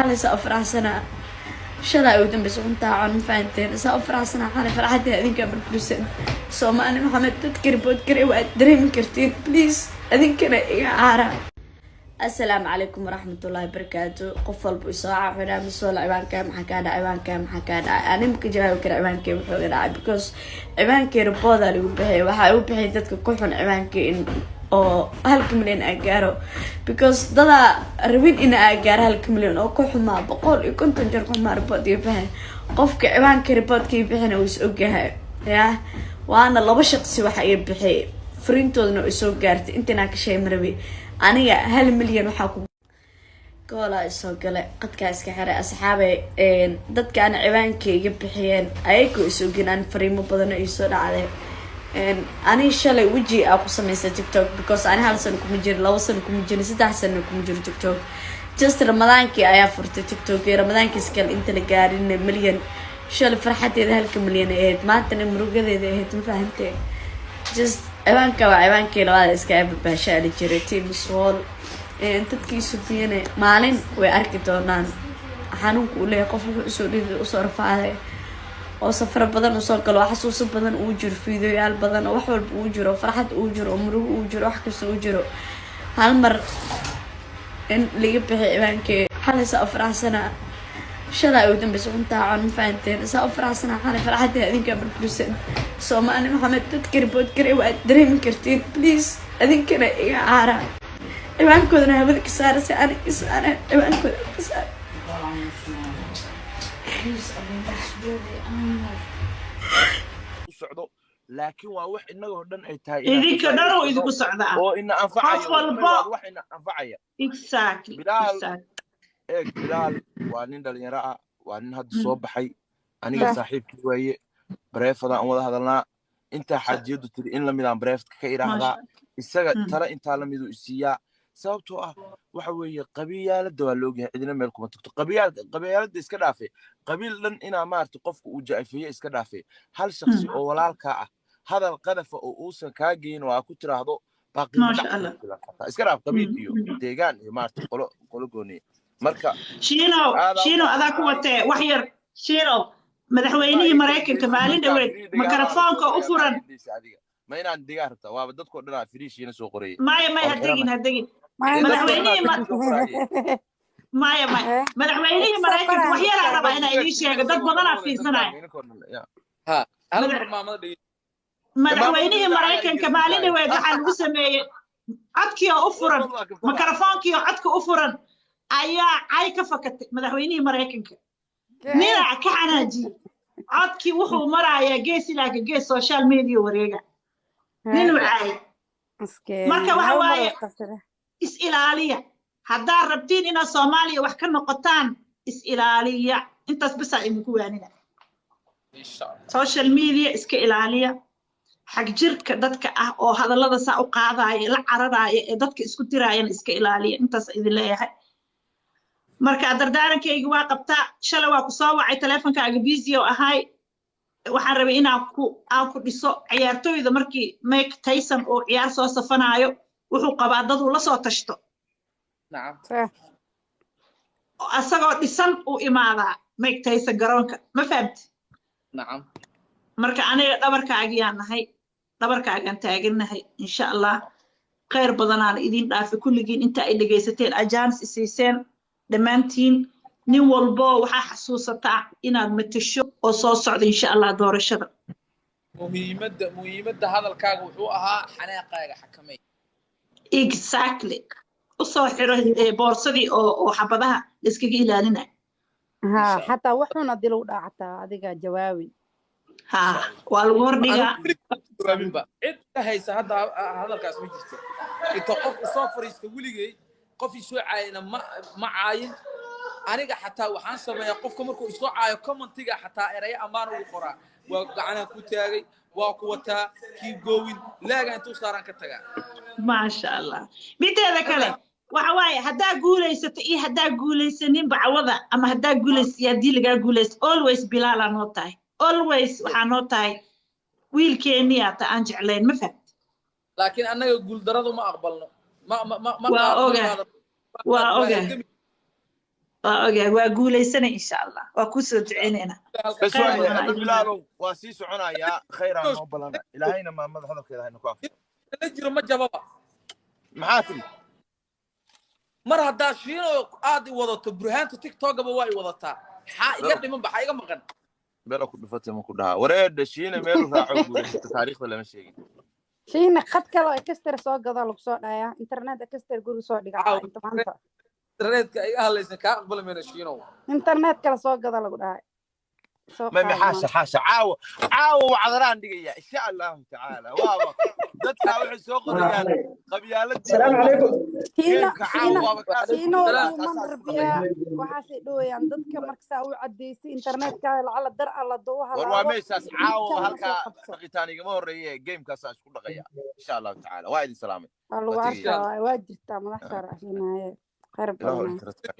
Xalay saa u faraxsanaa, shalay ugu dambeysa cuntaa cun, ma fahanteen? Saa u faraxsanaa xalay, farxadda adinkaa burbursan. Soomaali Maxamed, dadka report garay waad dareemi kartiin. Please, adinkana iga caara. Asalaamu calaykum waraxmatullaahi wabarakaatu. Qof walba isoo xidhaa masoola, ciwaanka maxaa kaa dhacay? Ciwaanka maxaa kaa dhacay? Ani maka jawaabi kara ciwaankay wuxuu iga dhacay, because ciwaankay report aa lagu bixiyay. Waxaa u bixiyay dadka ku xun ciwaankay in oo 1-ka milyan aa gaaro, because dadaa rabin ina aa gaaro 1-ka milyan oo ku xumaa, 150 jeer ku xumaa. Report iga bixin, qofka ciwaanka reportkii bixina uu is ogyahay. Ya waana laba shaqsi waxa iga bixiyay, fariintoodana way soo gaartay. Intainaa ka sheeg marabi. Aniga 1 milyan waxaa ku goolaa isoo gale, qadkaa iska xiray. Asxaabay, dadkaan ciwaankay iga bixiyeen ayagoo is ogin, aan fariimo badan oo iisoo dhacday. Ani shalay weji aa ku sameystay TikTok, because ani hal sano kuma jirin, 2 sano kuma jirin, 3 sano kuma jiro TikTok. Just Ramadaankii ayaa furtay TikTok iyo Ramadaankiis kale inta la gaarin milyan. Shalay farxadeeda 1-ka milyan ahayd, maantana murugadeeda ahayd, ma fahantee? Just ciwaanka waa ciwaankii labaad iska babaashaali jiray, team swall. Dadkii sufiyane maalin way arki doonaan xanuunka uu leeyahay qof wuxuu usoo dhidi, usoo rafaaday, oo safaro badan usoo galo, oo xasuuso badan uu jiro, fiidoyaal badan, oo wax walba uu jiro, farxad uu jiro, oo murugo uu jiro, wax kasta uu jiro. Hal mar in laga bixi ciwaankii. Xalay saa u faraxsanaa, shalay ugu dambeysa cuntaa cun, ma fahanteen? Saa u faraxsanaa xalay, farxadda adinkaa burbursan. Soomaali Maxamed, dadka report garay waad dareemi kartiin. Please, adinkana iga caara, ciwaankoodana hawada ka saara si ani ka saara, ciwaankooda ka saara. Please, abin. U socdo, laakiin waa wax innagoo dhan ay tahay inaan ka Idinka dhan uu faa'iidaysano idinku socdaa. oo ina anfacaya. Qof walbo. Waa wax ina anfacaya. Bilaal, eeg, Bilaal waa nin dhalinyaro ah, waa nin hadda soo baxay. Aniga saaxiibkii waaye, private aan wada hadalnaa. Intaa xaajiyadu tiri in lamidaan private-ka ka idhaahdaa isaga, tala intaa lamiduu isiiyaa, sababtoo ah waxa weeye qabiyaalada waa laogyahay, cidina meel kuma tagto. Qabiyaalada iska dhaafe, qabiil dhan inaa maarata qofka uu jaa'ifeeye iska dhaafe, hal shaksi oo walaalkaa ah hadal qadafa oo uusan kaa geyn oo aa ku tiraahdo baa qiimo Maasha dhac Allah. kugu filan. Xataa iska dhaaf qabiil iyo deegaan iyo maarata qolo qolo gooniye. Marka Shiino, aadaa u Shiino, adaa ku mahadsantahay. watee wax yar. Shiino, madaxweynihii Maraykanka maalin dhoweed mikrofoonka u furan. Ma inaan digaa rabtaa? Waaba dadkoo dhan aa firiishiina soo qorayay. Maya, maya, Waan ha degin, ha degin. Dee dadkoo dhan Madaxweynihii aa soo qorayay. Maya, maya, madaxweynihii Maraykanka, wax yaraa rabaa inaa idiin sheego, dad badanaa fiirsanaya. Ha, hal mar maamada dhegeyso. Madaxweynihii Maraykanka maalin dhoweed waxaa lagu sameeyey codkii oo u furan, mikrofoonkii oo codka u furan ayaa cay ka fakatay madaxweynihii Maraykanka. Ninac ka xanaajiyey, codkii wuxuu marayaa gees ilaa ka gees, social media wareega, ninuu caayay. Marka waxa waaye, is ilaaliya haddaad rabtiin inaad Soomaaliya wax ka noqotaan, is ilaaliya. Intaas basaa idinku waanina. Insha Allah. Social media iska ilaaliya, xag jirka dadka ah oo hadallada saa u qaadaya, la cararaaya, ee dadka isku diraayana iska ilaaliya. Intaas idin leeyahay. Marka dardaarankayga waa qabtaa. Shalay waa ku soo wacay, teleefonkaaga busy oo ahay. Waxaan rabay inaan ku aan ku dhiso. Ciyaartooyda markii Mike Tyson oo ciyaar soo safanaayo, wuxuu qabaa dad uu la soo tashto. Asagoo dhisan uu imaadaa Mike Tyson garoonka, ma fahamti? Nacam. Marka aniga dhabarkaagiyaan nahay, dhabarkaagaan taagannahay. Insha Allah khayr badanaan idin dhaafay kulligiin inta ay dhegaysateen, chance isiiseen dhammaantiin. Nin walbo waxaa xasuusataa inaad matasho oo soo socda, insha Allah, doorashada. Muhiimadda hadalkaaga wuxuu ahaa xanaaqaaga xakamay. Exactly. Usoo xiro boorsadii oo xabadaha la iskaga ilaalinayo. Ha, xataa wuxuuna dil u dhacataa adiga jawaabi. Ha, waa lagu hordhigaa. Jawaabinba cid ka haysa hadda hadalkaas ma jirto. Inta qof isoo fariista weligay qof isoo caayina ma caayin. Aniga xataa waxaan sameeyaa, qofka markuu isoo caayo, commentiga xataa erayo ammaan ugu qoraa, waa gacanaan ku taagay, waa ku wataa, keep going, laaga intuu saaraan ka tagaa. Maasha Allah. Mideeda kale waxa waaye, haddaa guulaysato iyo haddaa guulaysanin bacwada, ama haddaa guulaysa iyo haddii lagaa guulaysto, always Bilaalaa noo tahay, always waxaa noo tahay wiilkeennii ta aan jeclayn, ma fahamti? Laakiin annaga guuldaradu ma aqbalno, ma Waa ma ogahay. qaadano. Waa ogahay. Halgami. Waa ogahay, waa guulaysanay insha Allah, waa kuu soo duceynaynaa. Bas Khayr waaye badan ama idin. Bilaalow, waa sii soconayaa, khayraan noo balana, Ilaahayna maamada hadalkeeda hayna ku afo. La jiro ma jababa. Maxaa tiri? Mar haddaa Shiino aad i wadato, burhaanta TikTokaba waa i wadataa, xaa iga dhiman ba, xaa iga maqan? Bela ku dhufatay ma ku dhahaa wareedha Shiina meelu raaco guulaysato taariikhda lama sheegin. Shiina, khad kale oo extra soo gado lagu soo dhayaa, internet extra guriga soo dhiga Caaw. inta maanta. Internetka iga hadlaysan kaa aqbali mayno, Shiinow. Internet kale soo gado lagu dhahay, soo Ma qaado. xaasha xaasha, caawa caawa wacdaraan dhigaya insha Allahu tacaala. Waaba dadkaa waxay soo qorayaan qabyaaladii. السلام عليكم. Shiina. Geemka caawa Shiina. waaba kaas. Shiino. Salaam. Human rabiyaa waxaasay dhowayaan dadka markasaa u cadeysay internetka lacala dar alla duu War waa halaabo. meeshaas caawa Midkaan halkaa soo qabso. Dhaqitaan igama horeeye, gamekaasaan isku dhaqaya insha Allahu tacaala. Waa idin salaamay. Waa lagu Waa tegaya. arkaa, waa jirtaa madax saarashinaaye, khayr Ilaahu badanaa. Internetka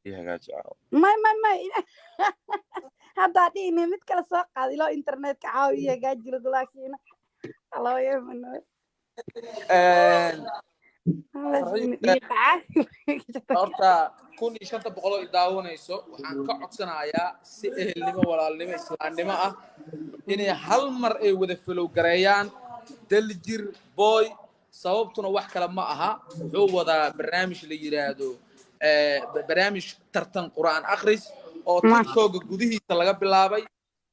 ii hagaaji caawa. May may may, haddaa dhihine mid kale soo qaad ilo internetka caawiya hagaaji lagu laashiina alaba yeemano. Horta 1500 oo i daawanayso waxaan ka codsanayaa si ehelnimo, walaalnimo, islaamnimo ah inay hal mar ay wada follow gareeyaan Daljir Boy. Sababtuna wax kale ma aha, wuxuu wadaa barnaamij la yiraahdo barnaamij tartan Qur'aan akhris oo TikToka gudihiisa laga bilaabay.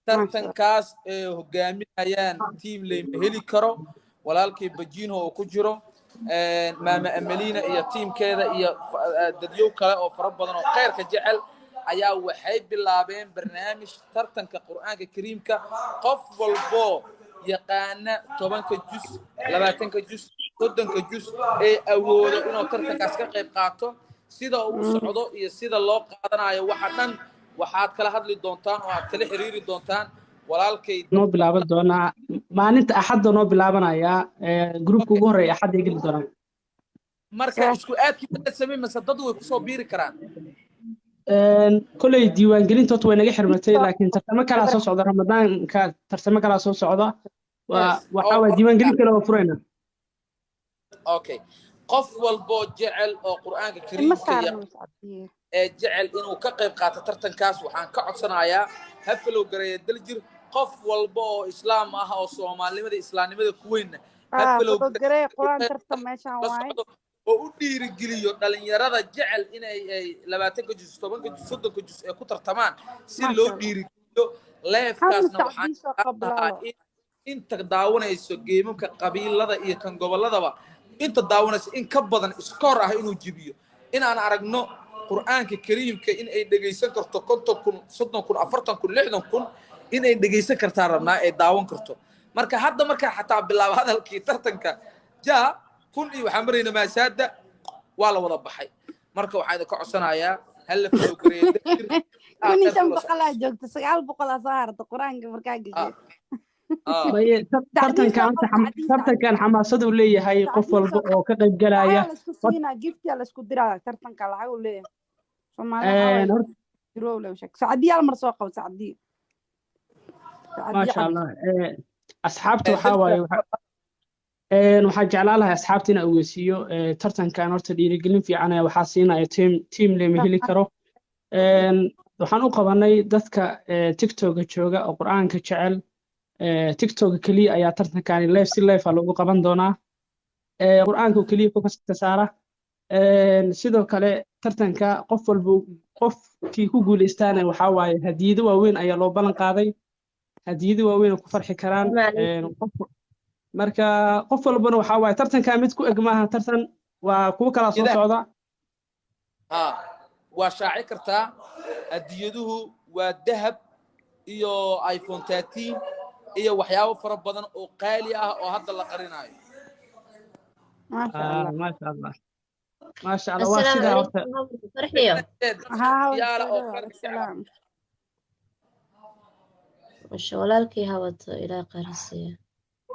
Tartankaas ay hogaaminayaan team leyma heli karo, walaalkii Bajinho oo ku jiro, maama Amelina iyo tiimkeeda iyo dadyow kale oo fara badan oo khayrka jecel ayaa waxay bilaabeen barnaamij tartanka Qur'aanka Kariimka. Qof walboo yaqaana 10-ka jus, 20-ka jus, 30-ka jus ee awoodo inuu tartankaas ka qayb qaato, sida uu socdo iyo sida loo qaadanayo waxa dhan waxaad kala hadli doontaan oo aad kala xiriiri doontaan walaalkay. Noo bilaaban doonaa maalinta Axadda, noo bilaabanayaa groupka ugu horreeya Axadda ay geli doonaan. Marka isku aadkii ma samey mase dad way kusoo biiri karaan? Kolley diiwaangelinta horta way naga xirmatay, laakiin tartamo kalaa soo socda Ramadaanka, tartamo kalaa soo socda. Waa waxaa waay diiwaangelin kale oo furayna. Okay, qof walboo jecel oo Qur'aanka Ma Kariimka saarno sacdiye. Ee jecel inuu ka qayb qaato tartankaas waxaan ka codsanayaa ha follow gareeya Daljir. Qof walba oo islaam ah oo Soomaalinimada, islaamnimada ku weynna ha follow follow garee, Quraan tartan meeshaan la waaye. Socdo oo u dhiirigeliyo dhalinyarada jecel inay ay 20-ka jus, 10-ka jus, 30-ka jus ee ku tartamaan si Maasha loo Allah. dhiirigeliyo. Hal Livekaasna waxaan sacdii soo lahaa qablaalo. in inta daawanayso geemamka qabiilada iyo kan gobolladaba inta daawanayso in ka badan iskoor ah inuu jibiyo, inaan aragno Qur'aanka Kariimka in ay dhegaysan karto 50,000, 30,000, 40,000, 60,000 in ay dhegaysan kartaa rabnaa, ay daawan karto. Marka hadda markaa xataa bilaaba hadalkii tartanka ja kun iyo waxaan marayna maasaada waa la wada baxay. Marka waxaan idinka codsanayaa hal la follow gareeyo Daljir. 1500 aa joogta, 900 aa soo harta Qur-aanka markaa gashay. Maye Sacdii tartankan soo qab, sacdii. Tartankan xamaasad uu leeyahay qof Sacdii walba soo qab. oo ka qayb galaya. Lacagaa laisku siinaa, giftiyaa laisku diraa, tartanka lacag uu leeyahay. Soomaali waxaa waaye Horta jirow le sheeg. Sacdii hal mar soo qabo, sacdii, sacdii. Maasha Cabdi. Allah. Asxaabta waxaa waaye waxaan jeclaan lahay asxaabta inaan ogeysiiyo tartankan horta dhiirigelin fiican ayaa waxaa siinaya team lema heli karo. Waxaan u qabanay dadka TikToka jooga oo Qur'aanka jecel. TikToka keliya ayaa tartankani live, si live ah loogu qaban doonaa. Qur'aanka oo keliya focuska saara. Sidoo kale tartanka qof walba, qofkii ku guuleystaana waxaa waaye hadiyado waaweyn ayaa loo ballan qaaday, hadiyado waaweyn oo ku farxi karaan. Qof marka qof walbana waxaa waaye tartankaa mid ku eg maaha, tartan waa kuwo kalaa soo socda. Ha, waa shaaci kartaa, hadiyaduhu waa dahab iyo iPhone 13 iyo waxyaabo fara badan oo qaali ah oo hadda la qarinayo. Maasha Allah. Maasha Allah, maasha Allah, waa السلام sidaa horta. عليكم فرحية. Haa. Yaala oo soo khayrka jecel. Salaam. masha walaalkii hawato, ilaa qarasiya.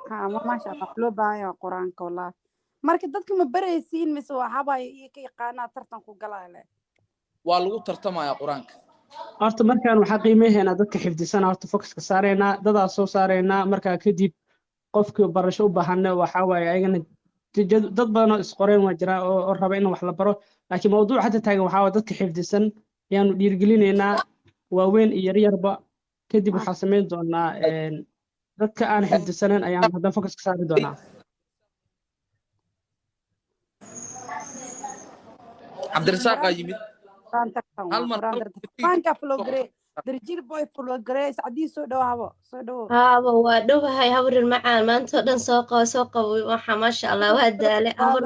Haa, ma maasha Allah, wax loo baahan yahay Qur-aanka wallahi. Marka dadka ma baraysiin mise waxaabay iyo ka yaqaanaa tartan ku galaa leh? Waa lagu tartamayaa Qur-aanka. Horta markaan waxaa qiimeynaa dadka xifdisana, horta focuska saaraynaa, dadaa soo saaraynaa. Markaa kadib qofkii barasho u baahanna waxaa waaye ayagana dad badan oo isqoreen waa jiraa oo raba in wax la baro, laakiin mawduuc hadda taagan waxaa waaye dadka xifdisan. Ayaanu dhiirigelinaynaa waaweyn iyo yaryarba. Kadib waxaa samayn doonaa dadka aan xifdisanayn ayaan haddana focus ka saari doonaa. Cabdirasaaqaa yimid. Hal mar faanka flogre darjil boy flogre sacdii, soo dhawo habo, soo dhawo. Haaba waa dhowahay, habrin macaan, maanta oo dhan soo qabo soo qabo. Waxa maasha Allah waa daale habar.